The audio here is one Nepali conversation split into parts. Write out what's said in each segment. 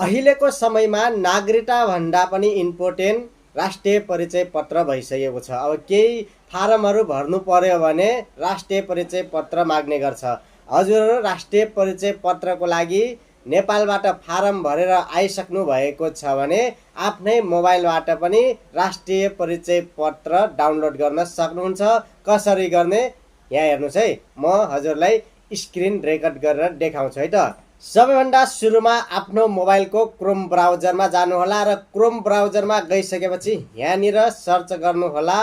अहिलेको समयमा नागरिकता भन्दा पनि इम्पोर्टेन्ट राष्ट्रिय परिचय पत्र भइसकेको छ। अब केही फारमहरू भर्नु पर्यो भने राष्ट्रिय परिचय पत्र माग्ने गर्छ। हजुरहरू राष्ट्रिय परिचय पत्रको लागि नेपालबाट फारम भरेर आइसक्नु भएको छ भने आफ्नै मोबाइलबाट पनि राष्ट्रिय परिचय पत्र डाउनलोड गर्न सक्नुहुन्छ। कसरी गर्ने यहाँ हेर्नुहोस् है, म हजुरलाई स्क्रिन रेकर्ड गरेर देखाउँछु है त। सबैभन्दा सुरुमा आफ्नो मोबाइलको क्रोम ब्राउजरमा जानुहोला र क्रोम ब्राउजरमा गइसकेपछि यहाँनिर सर्च गर्नुहोला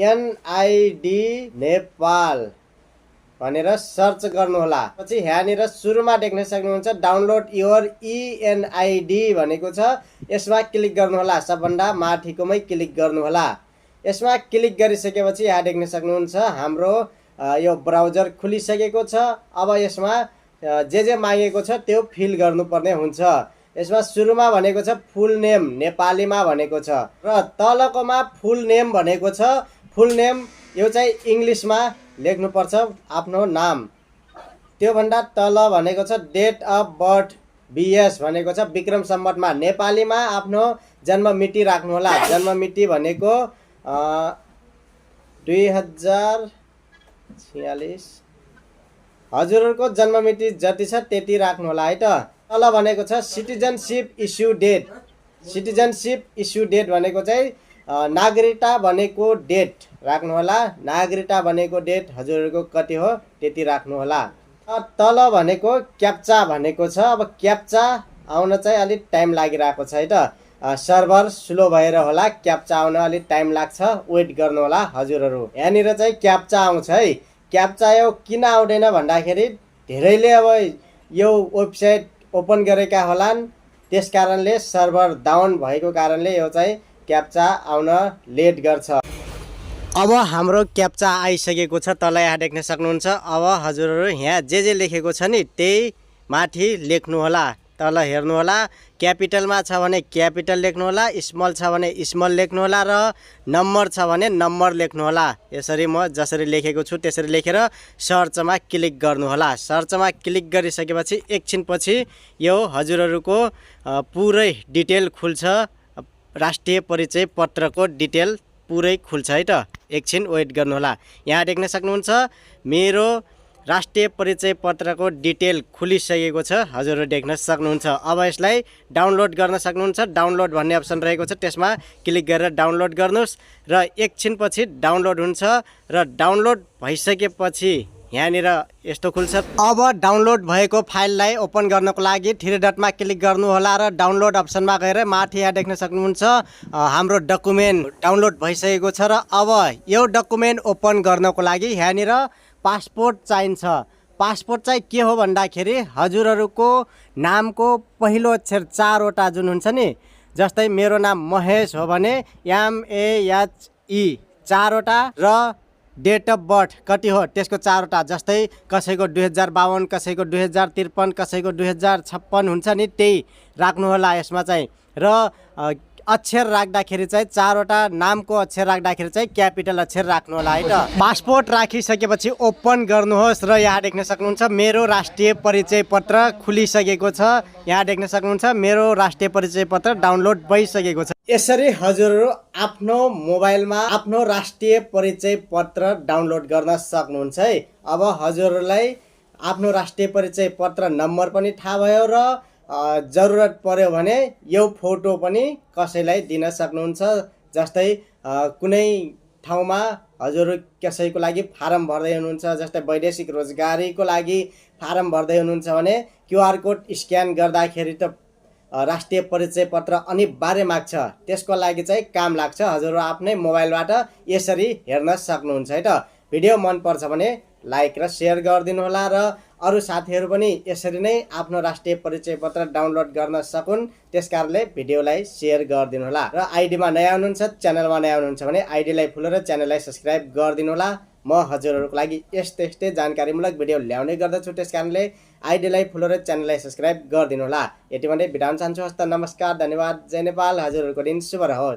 एनआइडी नेपाल भनेर सर्च गर्नुहोला। पछि यहाँनिर सुरुमा देख्न सक्नुहुन्छ डाउनलोड योर इएनआइडी भनेको छ, यसमा क्लिक गर्नुहोला। सबभन्दा माथिकोमै क्लिक गर्नुहोला। यसमा क्लिक गरिसकेपछि यहाँ देख्न सक्नुहुन्छ हाम्रो यो ब्राउजर खुलिसकेको छ। अब यसमा जे मागेको छ त्यो फिल गर्नुपर्ने हुन्छ। यसमा सुरुमा भनेको छ फुल नेम, नेपालीमा भनेको छ, र तलकोमा फुल नेम भनेको छ। फुल नेम यो चाहिँ इङ्ग्लिसमा लेख्नुपर्छ आफ्नो नाम। त्योभन्दा तल भनेको छ डेट अफ बर्थ, बिएस भनेको छ विक्रम सम्वतमा। नेपालीमा आफ्नो जन्म मिति राख्नुहोला। जन्म मिति भनेको 2046। हजुरहरूको जन्म मिति जति छ त्यति राख्नुहोला है त। तल भनेको छ citizenship issue date. Citizenship issue date भनेको चाहिँ नागरिकता बनेको डेट राख्नुहोला। नागरिकता बनेको डेट हजुरहरूको कति हो त्यति राख्नुहोला। तल भनेको क्याप्चा भनेको छ। अब क्याप्चा आउन चाहिँ अलिक टाइम लागिरहेको छ है त। सर्भर स्लो भएर होला, क्याप्चा आउन अलिक टाइम लाग्छ, वेट गर्नुहोला हजुरहरू। यहाँनिर चाहिँ क्याप्चा आउँछ है। क्याप्चा यो किन आउँदैन भन्दाखेरि धेरैले अब यो वेबसाइट ओपन गरेका होलान्, त्यस कारणले सर्भर डाउन भएको कारणले यो चाहिँ क्याप्चा आउन लेट गर्छ। अब हाम्रो क्याप्चा आइसकेको छ, तल यहाँ देख्न सक्नुहुन्छ। अब हजुरहरू यहाँ जे लेखेको छ नि त्यही माथि लेख्नुहोला। तल हेर्नुहोला, क्यापिटलमा छ भने क्यापिटल लेख्नुहोला, स्मल छ भने स्मल लेख्नुहोला, र नम्बर छ भने नम्बर लेख्नुहोला। यसरी म जसरी लेखेको छु त्यसरी लेखेर सर्चमा क्लिक गर्नुहोला। सर्चमा क्लिक गरिसकेपछि एकछिनपछि यो हजुरहरूको पुरै डिटेल खुल्छ। राष्ट्रिय परिचय पत्रको डिटेल पुरै खुल्छ है त। एकछिन वेट गर्नुहोला। यहाँ देख्न सक्नुहुन्छ मेरो राष्ट्रिय परिचय पत्रको डिटेल खुलिसकेको छ, हजुरहरू देख्न सक्नुहुन्छ। अब यसलाई डाउनलोड गर्न सक्नुहुन्छ। डाउनलोड भन्ने अप्सन रहेको छ, त्यसमा क्लिक गरेर डाउनलोड गर्नुहोस् र एकछिनपछि डाउनलोड हुन्छ। र डाउनलोड भइसकेपछि यहाँनिर यस्तो खुल्छ। अब डाउनलोड भएको फाइललाई ओपन गर्नको लागि थ्री डटमा क्लिक गर्नुहोला र डाउनलोड अप्सनमा गएर माथि यहाँ देख्न सक्नुहुन्छ हाम्रो डकुमेन्ट डाउनलोड भइसकेको छ। र अब यो डकुमेन्ट ओपन गर्नको लागि यहाँनिर पासपोर्ट चाहिन्छ। पासपोर्ट चाहिँ के हो भन्दाखेरि हजुरहरूको नामको पहिलो अक्षर 4वटा जुन हुन्छ नि, जस्तै मेरो नाम महेश हो भने MAHE 4वटा, र डेट अफ बर्थ कति हो त्यसको 4वटा, जस्तै कसैको 2052, कसैको 2053, कसैको 2056 हुन्छ नि त्यही राख्नुहोला यसमा चाहिँ। र अक्षर राख्दाखेरि चाहिँ 4वटा नामको अक्षर राख्दाखेरि चाहिँ क्यापिटल अक्षर राख्नुहोला है त। पासपोर्ट राखिसकेपछि ओपन गर्नुहोस् र यहाँ देख्न सक्नुहुन्छ मेरो राष्ट्रिय परिचय पत्र खुलिसकेको छ। यहाँ देख्न सक्नुहुन्छ मेरो राष्ट्रिय परिचय पत्र डाउनलोड भइसकेको छ। यसरी हजुरहरू आफ्नो मोबाइलमा आफ्नो राष्ट्रिय परिचय पत्र डाउनलोड गर्न सक्नुहुन्छ है। अब हजुरहरूलाई आफ्नो राष्ट्रिय परिचय पत्र नम्बर पनि थाहा भयो र जरुरत पर्यो भने यो फोटो पनि कसैलाई दिन सक्नुहुन्छ। जस्तै कुनै ठाउँमा हजुरहरू कसैको लागि फारम भर्दै हुनुहुन्छ, जस्तै वैदेशिक रोजगारीको लागि फारम भर्दै हुनुहुन्छ भने क्युआर कोड स्क्यान गर्दाखेरि त राष्ट्रिय परिचय पत्र अनिवार्य माग्छ। त्यसको लागि चाहिँ काम लाग्छ। हजुरहरू आफ्नै मोबाइलबाट यसरी हेर्न सक्नुहुन्छ है त। भिडियो मन पर्छ भने लाइक र सेयर गरिदिनु होला र अरू साथीहरू पनि यसरी नै आफ्नो राष्ट्रिय परिचय पत्र डाउनलोड गर्न सकुन्, त्यसकारणले भिडियोलाई सेयर गरिदिनु होला। र आइडीमा नयाँ हुनुहुन्छ, च्यानलमा नयाँ हुनुहुन्छ भने आइडीलाई फलो र च्यानललाई सब्सक्राइब गरिदिनु होला। म हजुरहरूको लागि यस्तै जानकारीमूलक भिडियो ल्याउने गर्दछु, त्यसकारणले आइडीलाई फलो र च्यानललाई सब्सक्राइब गरिदिनु होला। यति भन्दै बिदा हुन चाहन्छु। हस्त, नमस्कार, धन्यवाद, जय नेपाल। हजुरहरूको दिन शुभ रहोस्।